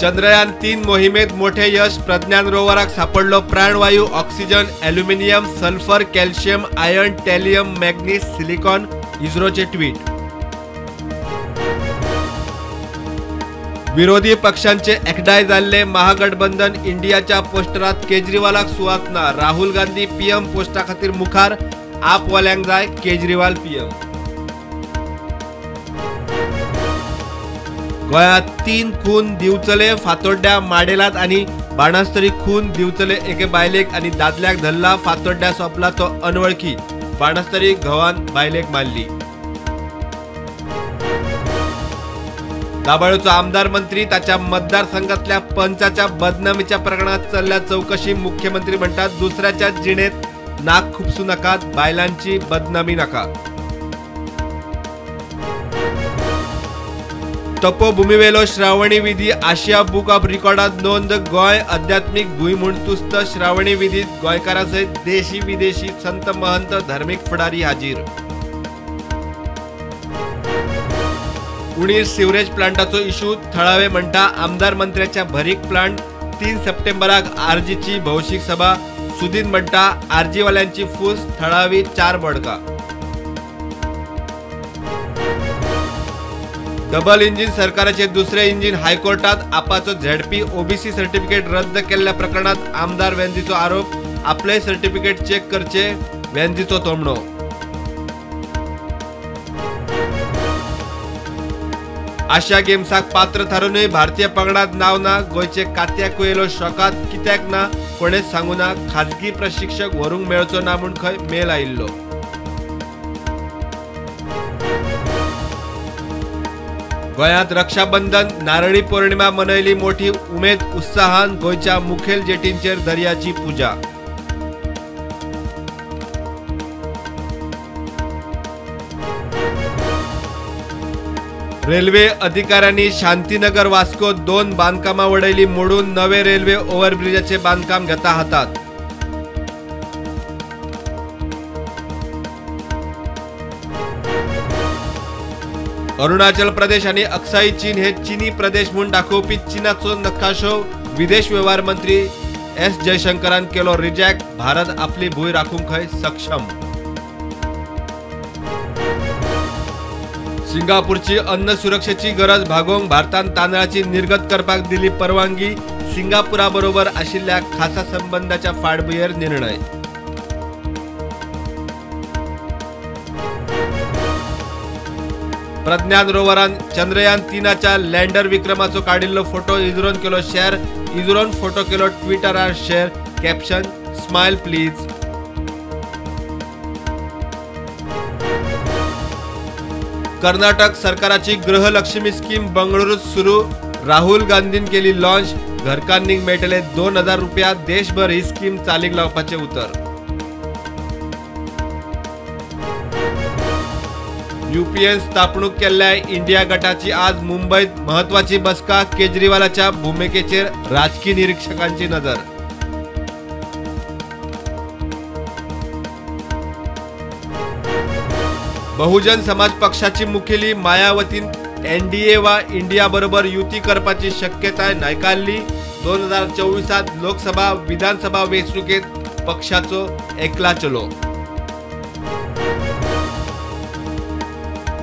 चंद्रयान 3 मोहिमेत मोठे यश, प्रज्ञान रोवराक सापडलो प्राणवायू, oxygen, aluminium, sulphur, calcium, iron, thallium, manganese, silicon, इस्रोचे tweet. विरोधी पक्षांचे एकडाय जाल्ले महागठबंधन, इंडियाच्या पोस्टरात केजरीवालाक सुवात ना, राहुल गांधी पीएम पोस्टा खातीर मुखार, आपवाल्यांक जाय केजरीवाल पीएम। गोंयांत 3 खून, दिवचले, फातोड्ड्या, माडेलात आनी बाणस्तारी खून, दिवचले एके बायलेक आनी दादल्याक धरला, फातोड्ड्या सोंपला तो अनवळखी, बाणस्तारी घोवान बायलेक मारली। दाबाळूचो आमदार मंत्री ताच्या मतदारसंघातल्या पंचाच्या बदनामीच्या प्रकरणात चल्ल्या चौकशी, मुख्यमंत्री म्हणटात दुसऱ्याच्या जिणेत नाक खुपसू नाकात, बायलांची बदनामी नाका। तपोभूमीवेलो श्रावणी विधी आशिया बुक ऑफ रिकॉर्डात नोंद, गोंय आध्यात्मिक भूंय म्हूण तुस्त, श्रावणी विधीत गोंयकारां सयत देशी विदेशी संत महंत धार्मीक फुडारी हाजीर। उणीर सिवरेज प्लांटाचो इशू, थळावे म्हणटा आमदार मंत्र्याच्या भरीक प्लांट, 3 सप्टेंबराक आरजीची भौशीक सभा, सुदीन म्हणटा आरजीवाल्यांची फूस, थळावी 4 बोडका। डबल इंजिन सरकाराचे दुसरे इंजिन हायकोर्टात, आपाचो झेडपी ओबीसी सर्टिफिकेट रद्द केल्ल्या प्रकरणात आमदार वेंझीचो आरोप, आपले सर्टिफिकेट चेक करचे, वेंझीचो तोमणो। आशिया गेम्साक पात्र थारूनय भारतीय पंगडात नाव ना, गोंयचे कात्या कुएलो शॉकात, कित्याक ना कोणेच सांगू ना, खाजगी प्रशिक्षक व्हरूंक मेळचो ना म्हूण खंय मेल आयिल्लो। गोंयांत रक्षाबंधन, नारळी पौर्णिमा मनयली मोठी उमेद उत्साहान, गोंयच्या मुखेल जेटींचेर दर्याची पुजा। रेल्वे अधिकाऱ्यांनी शांतीनगर वास्को 2 बांधकामां वडयली मोडून, नवे रेल्वे ओव्हरब्रिजाचे बांधकाम घेता हातात। अरुणाचल प्रदेश आणि अक्साई चीन हे चीनी प्रदेश म्हूण दाखोवपी चीनाचो नकाशो विदेश वेव्हार मंत्री एस जयशंकरान केलो रिजेक्ट, भारत आपली भूंय राखूंक खंय सक्षम। सिंगापूरची अन्न सुरक्षेची गरज भागोवंक भारतान तांदळाची निर्गत करपाक दिली परवानगी, सिंगापुरा बरोबर आशिल्ल्या खासा संबंधाच्या फाटभुंयेर निर्णय। प्रज्ञान रोवरान चंद्रयान 3च्या लँडर विक्रमाचो काडिल्लो फोटो इस्रोन केलो शेअर, इस्रोन फोटो केलो ट्विटरार share, caption smile please. Karnataka सरकाराची गृहलक्ष्मी स्कीम बंगळुरूत सुरू, राहुल गांधीन केली लॉन्च, घरकान्नीक मेळटले 2000 रुपया, देशभर ही स्कीम चालीक लावपाचें उतर। यूपीएन स्थापणूक केल्ल्या इंडिया गटाची आज मुंबईत महत्वाची बसका, केजरीवालाच्या भूमिकेचेर राजकी निरीक्षकांची नजर। बहुजन समाज पक्षाची मुखेली मायावतीन एनडीए वा इंडिया बरोबर युती करपाची शक्यताय न्हयकारली, 2024 लोकसभा विधानसभा वेंचणुकेत पक्षाचो एकला चलो।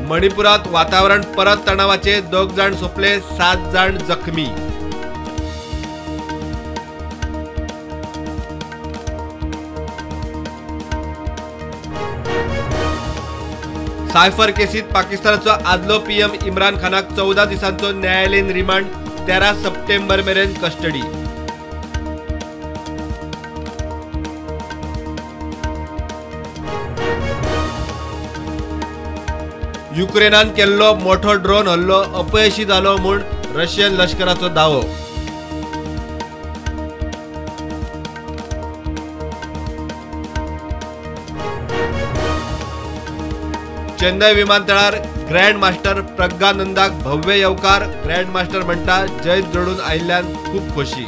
मणिपुरात वातावरण परत तणावाचे, 2 जाण सोंपले, 7 जाण जखमी। सायफर केसीत पाकिस्तानाचो आदलो पीएम इम्रान खानाक 14 दिसांचो न्यायालयीन रिमांड, 13 सप्टेंबर मेरेन कस्टडी। युक्रेनान केल्लो मोठो ड्रोन हल्लो अपयशी जालो म्हूण रशियन लश्कराचो दावो। चेन्नय विमानतळार ग्रँड मास्टर प्रज्ञानंदाक भव्य येवकार, ग्रँड मास्टर म्हणटा जैत जोडून आयिल्ल्यान खूब खोशी।